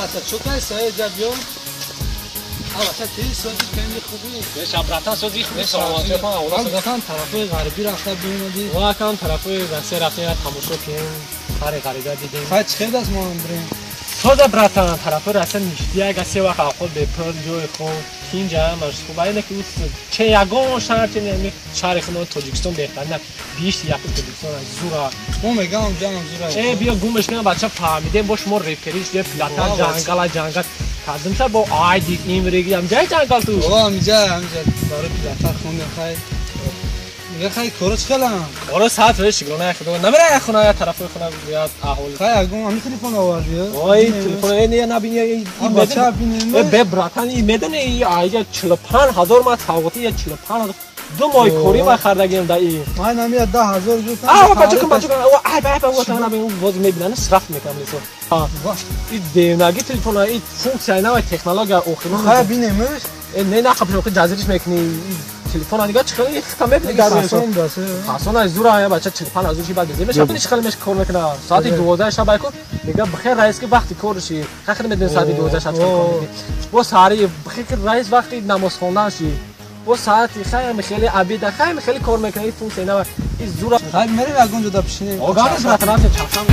бача чӯкай сай ҷабиё. А бача ти сози кенди хуби. Беша братан сози хуби саломатӣ кун. Братан тарафи ғарбӣ рафта биомадӣ. Ва кам тарафи Россия рафта тамошо кунем. Хари ғарида дидем. Хай чӣ хел даст мо бирем? Соза братан тарафи Россия ништи ага се вақт авқот бепул ҷои хуб тинҷа ҳамаш хуб. Айна ки че ягон шаҳр че неми шаҳри худмон Тоҷикистон беҳтар на бишти якум Тоҷикистон зура. Мо мегам ҷанам зура. Э биё гумаш кунам бача фаҳмидем бо шумо репериш де плата ҷангала ҷангал кардимса бо ай диг имриги ҳамҷай ҷангал ту. О ҳамҷа ҳамҷа барои плата хондем хай. Мега хай коро чӣ хелам? Коро саат фиш шукрона худо. Намера я хона я тарафи хона я аҳоли. Хай агум ами телефон оварди. Ой телефон не набини ин бача бинем. Э бе братан ин медони ин айҷа 45,000 ма савғоти я 45,000 ду моҳи корӣ ма хардагим да ин. Ман ами 10,000 ҷӯ. А бача кун бача кун. Ай бай бай вата набин боз мебинан сраф мекунам лисо. Ин девнаги телефон ин функсияи нава технология охирон. Хай бинемш. Э не на қабл ҷазириш мекунӣ. Телефон дига чӣ хеле хита мебини дар фасон аз зура я бача 45,000 ши баъд мешава бини чӣ хеле меш кор мекуна соати 12 шаб айку мега бихер раис ки вақти корши хахир медони соати 12 шаб кор мекунӣ бо саҳари бихер ки раис вақти намоз хондан ши бо соати хайм хеле обеда хайм хеле кор мекуна ин функсия нава ин зура хай мерем ягон ҷода пишинем оганиш братан чақам.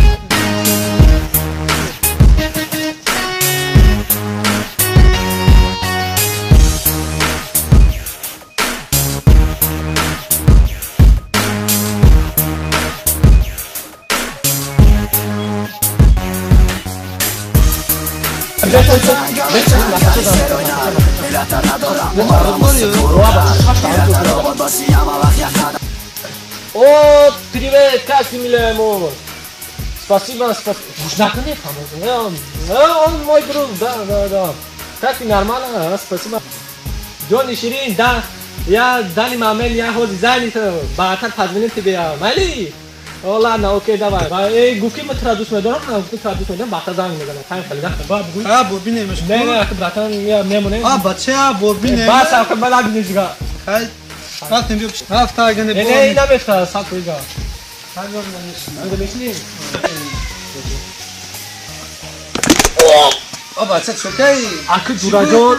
О, привет, как ты, милая мой? Спасибо, спасибо. Он мой друг, да, да, да. Как ты, нормально? Спасибо. Джонни Ширин, да, я данный момент, я хоть занят, баатар позвонил тебе, майли? О, ладно, окей, давай. Эй, гуфти ма тра дӯст медорам, гуфти тра дӯст медорам, баъта занг мезанам. Хайм хеле, да? Ба, бугӯй. А, бо бинемш. Не, не, ака братан, я мемонем. А, бача, бо бинем. Бас, ака ман набинем дига. Хай, рафтем биё. Рафта агане бо. Не, не, намефта, саб куйга. Хай, биё намешинем. Анда мешинем? О, бача, чокай. Ака ҷураҷон,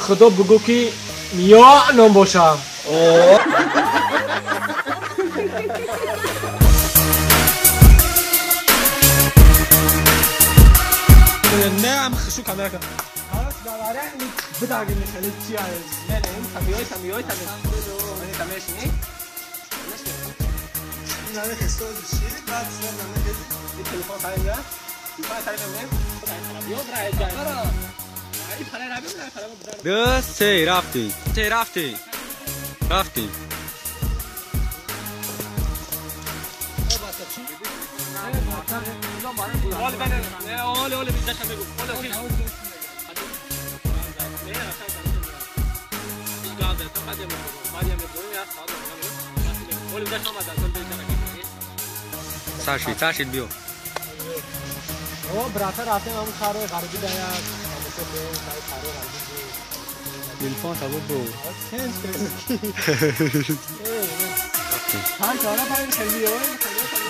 худо бугӯ ки ё ном бошам. О. Не, шу камера кун. Ҳарос баваря ини бидаги мехели чи ай. Не, не, ин тамиёй тамиёй тами. Мани тамешини. Ин ҳаме хесози ши, баъд сар намехези. Ин телефон харим я. Телефон харим не. Биё брай ҷай. Ай пара рабим на пара бдар. Ду се рафтем. Се рафтем. Рафтем. Оли бане, не, оли, оли, бизаша мегу. Оли, оли. Не, Саши, Саши биё. О, брата рафтем ҳамун шаҳрҳои ғарбӣ да як тамошо кунем, шаҳрҳои ғарбӣ. Телефон табо бо. Ҳар чора паин хеле ой, хеле хеле.